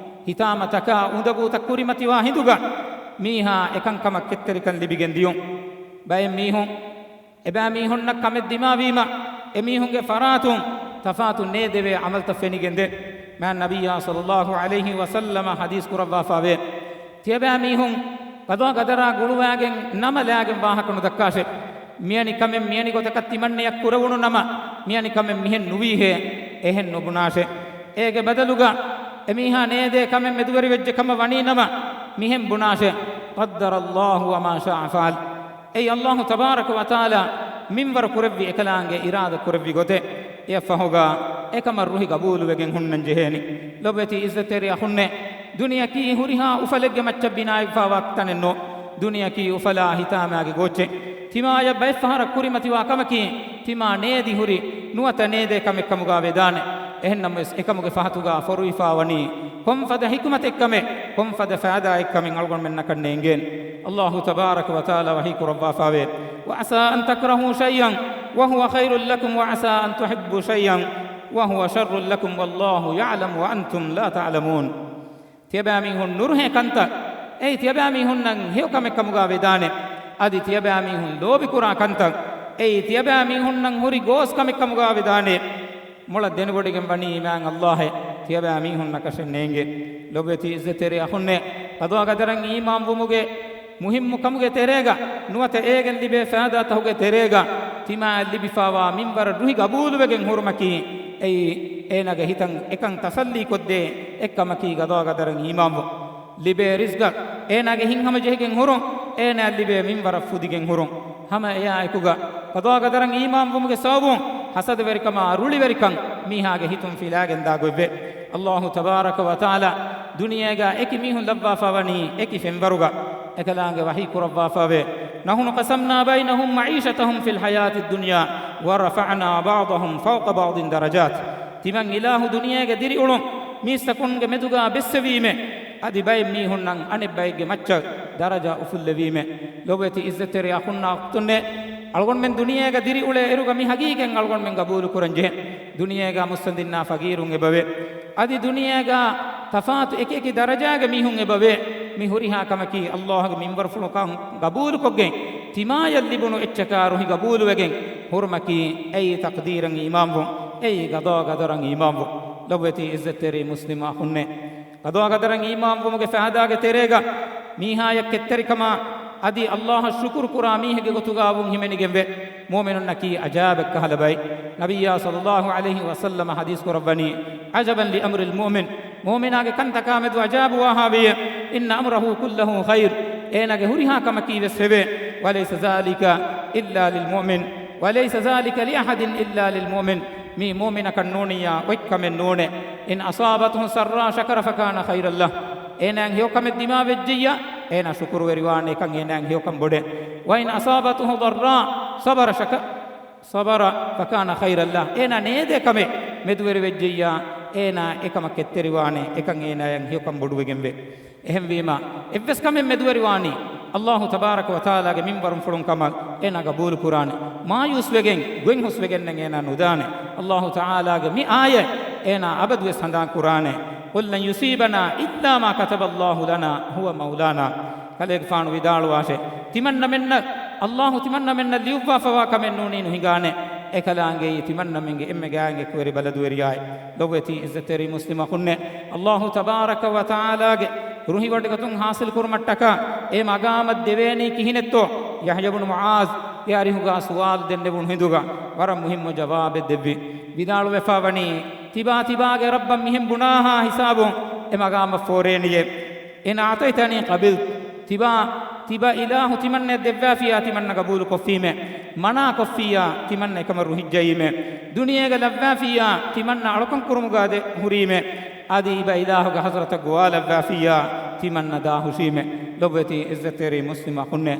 ހިތާމަ ތަކާ އުނދަގޫތައް ކުރިމަތިވާ ހިނދުގަ، މީހާ އެކަންކަމަށް ކެތްތެރިކަން ލިބިގެން ދިޔުން. ބައެއް މީހުން، އެބައިމީހުންނަށް ކަމެއް ދިމާވީމަ، އެމީހުންގެ ފަރާތުން ތަފާތު ނޭދެވޭ ޢަމަލުތައް ފެނިގެންދޭ. މާތް ނަބިއްޔާ ޞައްލައްލާހު ޢަލައިހި ވަސައްލަމަ ޙަދީޘް ކުރައްވާފައިވޭ. ތިޔަބައިމީހުން ޤަޟާ ޤަދަރާ ގުޅުވާގެން ނަމަ ލާގެން ވާހަކަ ނުދައްކާށޭ. މިއަނި ކަމެއް މިއަނި ގޮތަކަށް ތިމަންނަޔަށް ކުރެވުނު ނަމަ، މިއަނި ކަމެއް މިހެން ނުވީހޭ، އެހެން ނުބުނާށޭ. އޭގެ ބަދަލުގަ އެމީހާ ނޭދޭ ކަމެއް މެދުވެރިވެއްޖެ ކަމަށް ވަނީ ނަމަ، މިހެން ބުނާށޭ، قدر الله وما شاء فعل. އެއީ ﷲ ތަބާރަކަ ވަތަޢާލާ މިންވަރު ކުރެއްވި އެކަލާނގެ އިރާދަ ކުރެއްވި ގޮތެއް. އެއަށްފަހުގަ އެކަމަށް ރުހި ގަބޫލުވެގެން ހުންނަން ޖެހޭނީ. ލޮބުވެތި އިއްޒަތްތެރި އަޚުންނޭ، ދުނިޔަކީ ހުރިހާ އުފަލެއްގެ މައްޗަށް ބިނާވެފައިވާ ތަނެއް ނޫން. ދުނިޔަކީ އުފަލާ ހިތާމައިގެ ގޯއްޗެއް. ތިމާޔަށް ބައެއްފަހަރަށް ކުރިމަތިވާ ކަމަކީ، ތިމާ ނޭދި ހުރި ނުވަތަ ނޭދޭ ކަމެއްކަމުގަ ވެދާނެ. އެހެންނަމަވެސް އެކަމުގެ ފަހަތުގަ ފޮރުވިފައިވަނީ ކޮންފަދަ ޙިކުމަތެއްކަމެއް، ކޮންފަދަ ފައިދާއެއްކަމެއް އަޅުގަނޑުމެންނަކަށް ނޭނގޭނެ. ﷲ ތަބާރަކަ ވަތަޢާލާ ވަޙީ ކުރައްވާފައިވޭ، وعسى أن تكرهوا شيئا وهو خير لكم وعسى أن تحبوا شيئا وهو شر لكم والله يعلم وأنتم لا تعلمون. ތިޔަބައިމީހުން ނުރުހޭ ކަންތައް، އެއީ ތިޔަބައިމީހުންނަށް ހެޔޮ ކަމެއްކަމުގަ ވެދާނެ. އަދި ތިޔަބައިމީހުން ލޯބިކުރާ ކަންތައް، އެއީ ތިޔަބައިމީހުންނަށް ހުރި ގޯސް ކަމެއްކަމުގަ ވެދާނެ. މޮޅަށް ދެނެވޮޑިގެން ވަނީ މާތް ﷲ އޭ، ތިޔަބައިމީހުންނަކަށެއް ނޭނގޭ. ލޮބުވެތި އިއްޒަތްތެރި އަޚުންނޭ، ޤަޟާ ޤަދަރަށް އީމާންވުމުގެ މުހިއްމު ކަމުގެ ތެރޭގަ ނުވަތަ އޭގެން ލިބޭ ފައިދާތަކުގެ ތެރޭގަ ތިމާއަށް ލިބިފައިވާ މިންވަރަށް ރުހި ގަބޫލުވެގެން ހުރުމަކީ، އެއީ އޭނާގެ ހިތަށް އެކަން ތަސައްލީކޮށްދޭ އެއްކަމަކީ ޤަޟާ ޤަދަރަށް އީމާންވުން. ލިބޭ ރިޒްޤަށް އޭނާގެ ހިތްހަމަޖެހިގެން ހުރުން، އޭނާއަށް ލިބޭ މިންވަރަށް ފުދިގެން ހުރުން. ހަމަ އެއާއެކުގަ ޤަޟާ ޤަދަރަށް އީމާންވުމުގެ ސަބަބުން ހަސަދަވެރިކަމާ ރުޅިވެރިކަން މީހާގެ ހިތުން ފިލާގެންދާ ގޮތްވޭ. އައްލާހު ތަބާރަކަ ވަތަޢާލާ ދުނިޔޭގާ އެކި މީހުން ލައްވާފަވަނީ އެކި ފެންވަރުގަ. އެކަލާނގެ ވަޙީ ކުރައްވާފަވޭ، نحن قسمنا بينهم معيشتهم في الحياة الدنيا ورفعنا بعضهم فوق بعض درجات. ތިމަން އިލާހު ދުނިޔޭގެ ދިރިއުޅުން މީސްތަކުންގެ މެދުގާ ބެއްސެވީމޭ. އަދި ބައެއް މީހުންނަށް އަނެއް ބައެއްގެ މައްޗަށް ދަރަޖާ އުފުއްލެވީމޭ. ލޮބުވެތި އިއްޒަތްތެރި އަޚުންނާ އުޚްތުންނޭ، އަޅުގަނޑުމެން ދުނިޔޭގަ ދިރިއުޅޭ އިރުގަ މި ހަގީގަތް އަޅުގަނޑުމެން ގަބޫލު ކުރަން ޖެހޭ. ދުނިޔޭގަ މުއްސަނދިންނާ ފަގީރުން އެބަވޭ. އަދި ދުނިޔޭގަ ތަފާތު އެކި އެކި ދަރަޖާގެ މީހުން އެބަވޭ. މި ހުރިހާ ކަމަކީ އައްލާހުގެ މިންވަރުފުޅުކަން ގަބޫލުކޮށްގެން، ތިމާޔަށް ލިބުނު އެއްޗަކާ ރުހި ގަބޫލުވެގެން ހުރުމަކީ، އެއީ ތަޤްދީރަށް އީމާންވުން، އެއީ ގަޟާ ގަދަރަށް އީމާންވުން. ލޮބުވެތި އިއްޒަތްތެރި މުސްލިމް އަޚުންނޭ، ގަޟާ ގަދަރަށް އީމާންވުމުގެ ފައިދާގެ ތެރޭގަ މީހާޔަށް ކެތްތެރިކަމާ އަދި އައްލާހަށް ޝުކުރު ކުރާ މީހެއްގެ ގޮތުގާ ވުން ހިމެނިގެންވޭ. މުއުމިނުންނަކީ އަޖާއިބެއްކަހަލަ ބައެއް. ނަބިއްޔާ ޞައްލައްލާހު ޢަލައިހި ވަސައްލަމަ ޙަދީޘް ކުރައްވަނީ، عجبا لأمر المؤمن، މުއުމިނާގެ ކަންތަކާމެދު އަޖާއިބުވާހާވެޔޭ. إن أمره كله خير، އޭނާގެ ހުރިހާ ކަމަކީ ވެސް ހެވޭ. وليس ذلك إلا للمؤمن، وليس ذلك لأحد إلا للمؤمن، މީ މުއުމިނަކަށް ނޫނިއްޔާ އޮތް ކަމެއް ނޫނޭ. إن أصابته سراء شكر فكان خيرا له، އޭނާއަށް ހެޔޮކަމެއް ދިމާވެއްޖެއްޔާ، އޭނާ ޝުކުރުވެރިވާނެ، އެކަން އޭނާއަށް ހެޔޮކަން ބޮޑޭ. وإن أصابته ضراء صبر شك صبر فكان خيرا له، އޭނާ ނޭދޭ ކަމެއް މެދުވެރިވެއްޖެއްޔާ، އޭނާ އެކަމަށް ކެތްތެރިވާނެ، އެކަން އޭނާއަށް ހެޔޮކަން ބޮޑުވެގެންވޭ. އެހެންވީމަ، އެއްވެސް ކަމެއް މެދުވެރިވާނީ އައްލާހު ތަބާރަކަ ވަތަޢާލާގެ މިންވަރުންފުޅުން ކަމަށް އޭނާ ގަބޫލުކުރާނެ. މާޔޫސްވެގެން، ގޮތްހުސްވެގެންނެއް އޭނާ ނުދާނެ. އައްލާހު ތަޢާލާގެ މި އާޔަތް އޭނާ އަބަދުވެސް ހަނދާން ކުރާނެ. قل لن يصيبنا إلا ما كتب الله لنا هو مولانا. ކަލޭގެފާނު ވިދާޅުވާށޭ، ތިމަންނަމެންނަށް، އައްލާހު ތިމަންނަމެންނަށް ލިޔުއްވާފަވާ ކަމެއް ނޫނީ ނުހިނގާނެ. އެކަލާނގެއީ ތިމަންނަމެންގެ އެންމެ ގާތް އެކުވެރި ބަލަދުވެރިޔާއި. ލޮބުވެތި އިއްޒަތްތެރި މުސްލިމް އަޚުންނޭ، އައްލާހު ތަބާރަކަ ވަތަޢާލާގެ ރުހިވަޑިގަތުން ޙާޞިލް ކުރުމަށްޓަކާ އެ މަގާމަށް ދެވޭނީ ކިހިނެއްތޯ؟ ޔަޙްޔަ ބުނު މުޢާޛް އެ އަރިހުގާ ސުވާލު ދެންނެވުނު ހިނދުގަ ވަރަށް މުހިއްމު ޖަވާބެއް ދެއްވި. ވިދާޅުވެފާވަނީ، ތިބާ ތިބާގެ ރައްބަށް މިހެން ބުނާހާ ހިސާބުން އެ މަގާމަށް ފޯރޭނެޔޭ. إن أعطيتني قبلت، ތިބާ، ތިބާ އިލާހު ތިމަންނައަށް ދެއްވާފިއްޔާ ތިމަންނަ ގަބޫލުކޮށްފީމޭ، މަނާކޮށްފިއްޔާ ތިމަންނަ އެކަމަށް ރުހިއްޖައީމޭ، ދުނިޔޭގަ ލައްވާފިއްޔާ ތިމަންނަ އަޅުކަން ކުރުމުގާ ދެ ހުރީމޭ، އަދި އިބަ އިލާހުގެ ޙަޟްރަތަށް ގޮވާލައްވާފިއްޔާ ތިމަންނަ ދާހުށީމޭ. ލޮބުވެތި އިއްޒަތްތެރި މުސްލިމް އަޚުންނޭ،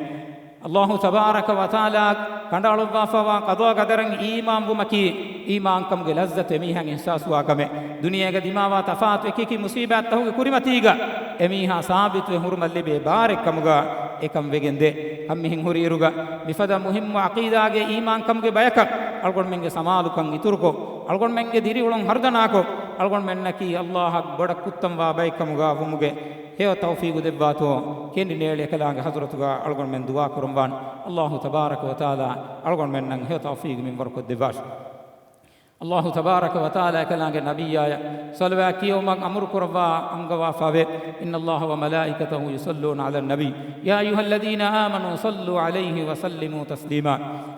އައްލާހު ތަބާރަކަ ވަތަޢާލާ ކަނޑައަޅުއްވާފަވާ ޤަޟާ ޤަދަރަށް އީމާންވުމަކީ، އީމާންކަމުގެ ލައްޒަތު އެމީހާއަށް އިޙްސާސްވާ ކަމެއް. ދުނިޔޭގަ ދިމާވާ ތަފާތު އެކިއެކި މުޞީބާތްތަކުގެ ކުރިމަތީގަ އެމީހާ ސާބިތުވެ ހުރުމަށް ލިބޭ ބާރެއްކަމުގަ އެކަން ވެގެންދޭ. ކަންމިހެން ހުރިއިރުގަ މިފަދަ މުހިއްމު ޢަޤީދާގެ އީމާންކަމުގެ ބަޔަކަށް އަޅުގަނޑުމެންގެ ސަމާލުކަން އިތުރުކޮށް، އަޅުގަނޑުމެންގެ ދިރިއުޅުން ހަރުދަނާކޮށް، އަޅުގަނޑުމެންނަކީ އައްލާހަށް ބޮޑަށް ކުއްތަންވާ ބައެއްކަމުގަ ވުމުގެ ހެޔޮ ތައުފީގު ދެއްވާތޯ، ކެނޑިނޭޅި އެކަލާނގެ ޙަޟްރަތުގަ އަޅުގަނޑުމެން ދުޢާ ކުރަންވާން. އައްލާހު ތަބާރަކަ ވަތަޢާލާ އަޅުގަނޑުމެންނަށް ހެޔޮ ތައުފީގު މިންވަރުކޮށްދެއްވާށި. އައްލާހު ތަބާރަކަ ވަތަޢާލާ އެކަލާނގެ ނަބިއްޔާޔަށް ޞަލަވާތް ކިޔެވުމަށް އަމުރު ކުރައްވާ އަންގަވާފަވޭ. إن الله وملائكته يصلون على النبي يا أيها الذين آمنوا صلوا عليه وسلموا تسليما.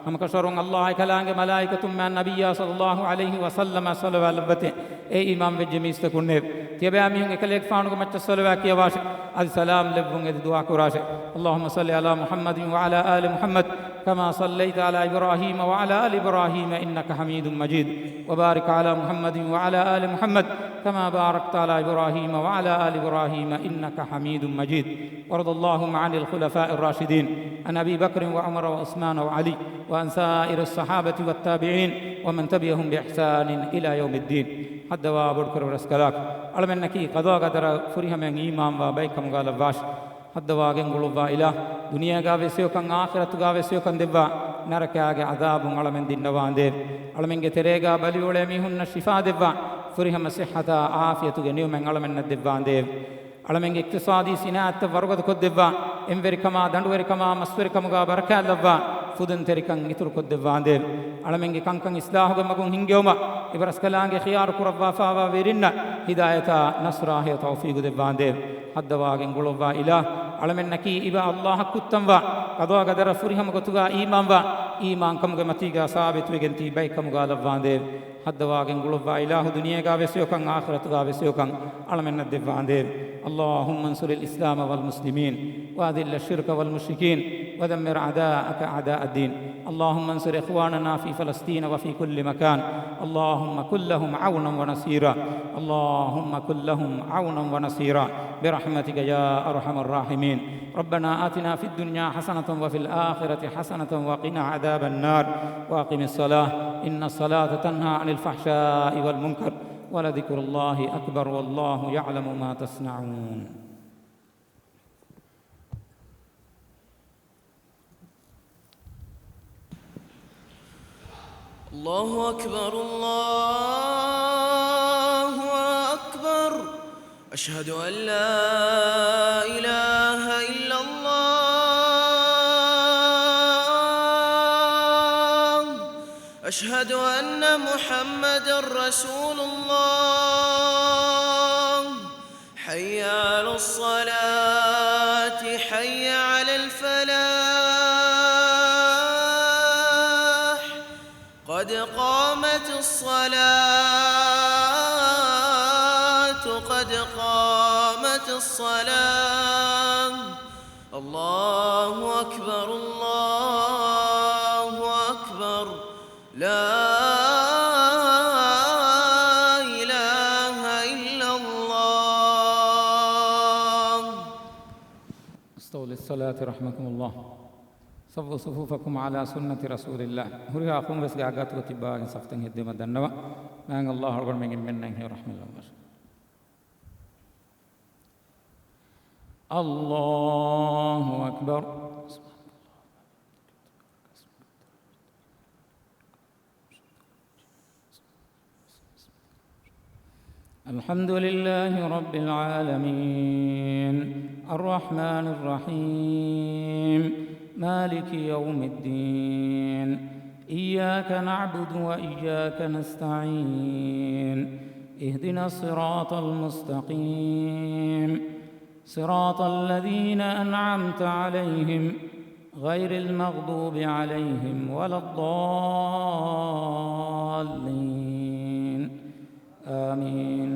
ހަމަކަށަވަރުން އައްލާހު އެކަލާނގެ މަލާއިކަތުން މާތް ނަބިއްޔާ ޞައްލައްލާހު ޢަލައިހި ވަސައްލަމަށް ޞަލަވާތް ލައްވަތޭ. އޭ އީމާންވެއްޖެ މީސްތަކުންނޭވެ! ތިޔަބައިމީހުން އެކަލޭގެފާނުގެ މައްޗަށް ޞަލަވާތް ކިޔަވާށޭ. އަދި ސަލާމް ލެއްވުން އެދި ދުޢާ ކުރާށޭ. اللهم صل على محمد وعلى آل محمد كما صليت على إبراهيم وعلى آل إبراهيم إنك حميد مجيد. وبارك على محمد وعلى آل محمد كما باركت على إبراهيم وعلى آل إبراهيم إنك حميد مجيد. وارض اللهم عن الخلفاء الراشدين، عن أبي بكر وعمر وعثمان وعلي، وعن سائر الصحابة والتابعين، ومن تبعهم بإحسان إلى يوم الدين. ހައްދަވާ ބޮޑުކުރެއްވި ރަސްކަލާކޮ، އަޅަމެންނަކީ ޤަޟާ ޤަދަރަށް ފުރިހަމައިން އީމާންވާ ބައެއްކަމުގަ ލައްވާށި. ހައްދަވާ ގެންގުޅުއްވާ އިލާހު، ދުނިޔޭގަ ވެސް ހެޔޮކަން އާޚިރަތުގަ ވެސް ހެޔޮކަން ދެއްވާ، ނަރަކައިގެ ޢަޛާބުން އަޅަމެން ދިންނަވާނދޭވެ! އަޅަމެންގެ ތެރޭގަ ބަލިއުޅޭ މީހުންނަށް ޝިފާ ދެއްވާ، ފުރިހަމަ ޞިއްޙަތާ ޢާފިޔަތުގެ ނިޢުމަތް އަޅަމެންނަށް ދެއްވާނދޭވެ! އަޅަމެންގެ އިޤްތިޞާދީ ޞިނާޢަތްތައް ވަރުގަދަ ކޮށްދެއްވާ، އެންވެރިކަމާ، ދަނޑުވެރިކަމާ، މަސްވެރިކަމުގަ ބަރަކާތް ލައްވާ، ފުދުންތެރިކަން އިތުރު ކޮށްދެއްވާނދޭވެ! އަޅަމެންގެ ކަންކަން އިޞްލާޙުގެ މަގުން ހިންގެވުމަށް އިބަރަސްކަލާނގެ ޚިޔާރު ކުރައްވާފައިވާ ވެރިންނަށް ހިދާޔަތާ ނަޞްރާ ހެޔޮ ތައުފީގު ދެއްވާނދޭވެ! ހައްދަވާ ގެންގުޅުއްވާ އިލާހު، އަޅަމެންނަކީ އިބަ އައްލާހަށް ކުއްތަންވާ، ޤަޟާ ޤަދަރަށް ފުރިހަމަ ގޮތުގަ އީމާންވާ، އީމާންކަމުގެ މަތީގަ ސާބިތުވެގެން ތިބި ބައެއްކަމުގަ ލައްވާނދޭވެ! ހައްދަވާ ގެންގުޅުއްވާ އިލާހު، ދުނިޔޭގަ ވެސް ހެޔޮކަން އާޚިރަތުގަ ވެސް ހެޔޮކަން އަޅަމެންނަށް ދެއްވާނދޭވެ! اللهم انصر الإسلام والمسلمين وأذل الشرك والمشركين ودمر أعداءك أعداء الدين. اللهم انصر إخواننا في فلسطين وفي كل مكان. اللهم كن لهم عونا ونصيرا. اللهم كن لهم عونا ونصيرا برحمتك يا أرحم الراحمين. ربنا آتنا في الدنيا حسنة وفي الآخرة حسنة وقنا عذاب النار. وأقم الصلاة إن الصلاة تنهى عن الفحشاء والمنكر. ولذكر الله أكبر والله يعلم ما تصنعون. الله أكبر، الله أكبر. أشهد أن لا إله إلا الله. أشهد أن محمدا رسول الله. حي على الصلاة، حي على الفلاح. قد قامت الصلاة، قد قامت الصلاة. الله أكبر، الله أكبر. لا إله إلا الله. استووا للصلاة رحمكم الله. سووا صفوفكم على سنة رسول الله. ހުރިހާ އަޚުން ވެސް ގާތްގާތުގަ ތިއްބާގެން ސަފުތައް ހެއްދެވުމަށް ދަންނަވަން. މާތް ﷲ އަޅުގަނޑުމެން އެންމެންނަށް ހެޔޮ ރަޙްމަތް ލައްވައް. الله أكبر. الحمد لله رب العالمين. الرحمن الرحيم. مالك يوم الدين. إياك نعبد وإياك نستعين. اهدنا الصراط المستقيم. صراط الذين أنعمت عليهم غير المغضوب عليهم ولا الضالين. آمين.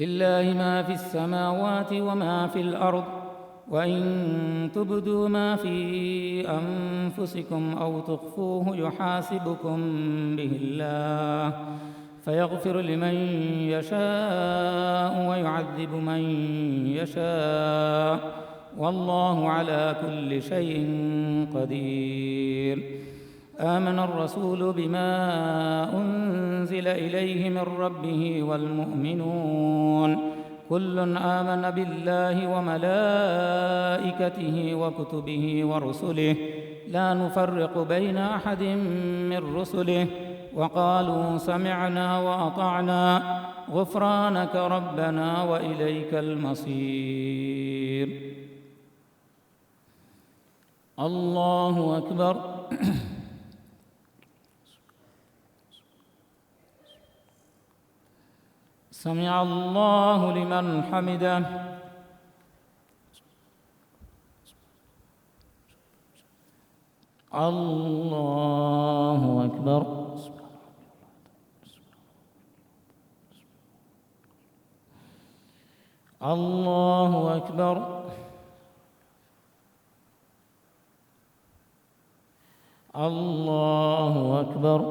لله ما في السماوات وما في الأرض، وإن تبدوا ما في أنفسكم أو تخفوه يحاسبكم به الله، فيغفر لمن يشاء ويعذب من يشاء، والله على كل شيء قدير. آمن الرسول بما أنزل إليه من ربه والمؤمنون، كل آمن بالله وملائكته وكتبه ورسله، لا نفرق بين أحد من رسله، وقالوا سمعنا وأطعنا، غفرانك ربنا وإليك المصير. الله أكبر. سمع الله لمن حمده. الله أكبر. الله أكبر. الله أكبر.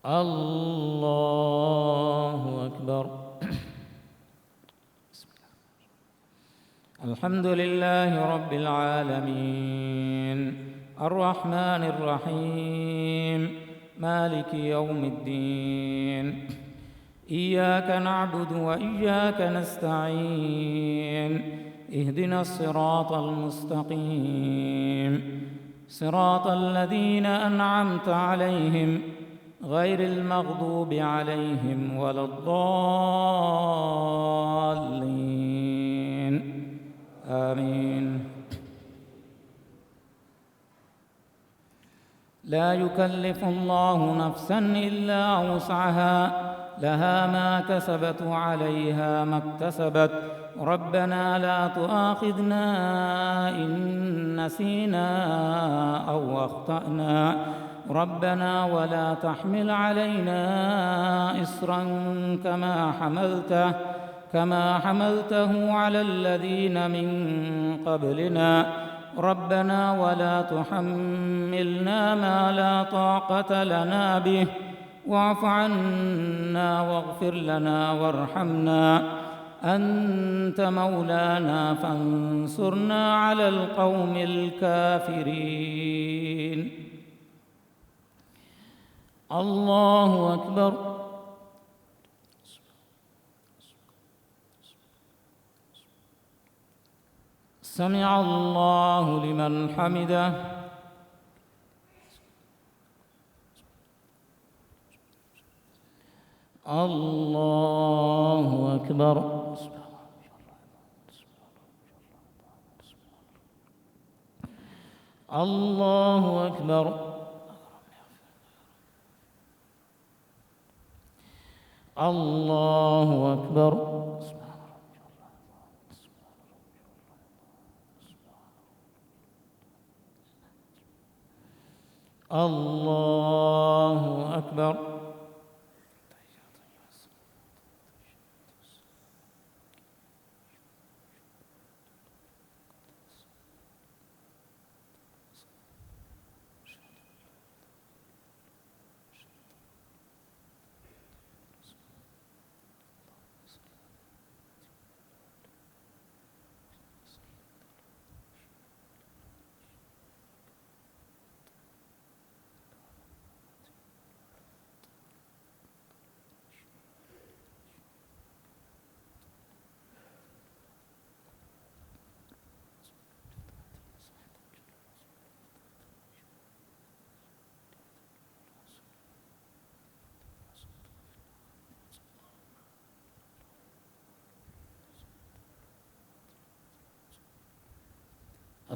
الله أكبر. الحمد لله رب العالمين. الرحمن الرحيم. مالك يوم الدين. إياك نعبد وإياك نستعين. اهدنا الصراط المستقيم. صراط الذين أنعمت عليهم غير المغضوب عليهم ولا الضالين. آمين. لا يكلف الله نفسا إلا وسعها، لها ما كسبت وعليها ما اكتسبت. ربنا لا تؤاخذنا إن نسينا أو أخطأنا. ربنا ولا تحمل علينا إصرا كما حملته، كما حملته على الذين من قبلنا. ربنا ولا تحملنا ما لا طاقة لنا به، واعف عنا واغفر لنا وارحمنا، أنت مولانا فانصرنا على القوم الكافرين. الله أكبر. سمع الله لمن حمده. الله أكبر. الله أكبر. الله أكبر. الله أكبر.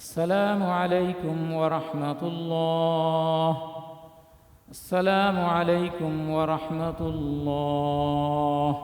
السلام عليكم ورحمة الله. السلام عليكم ورحمة الله.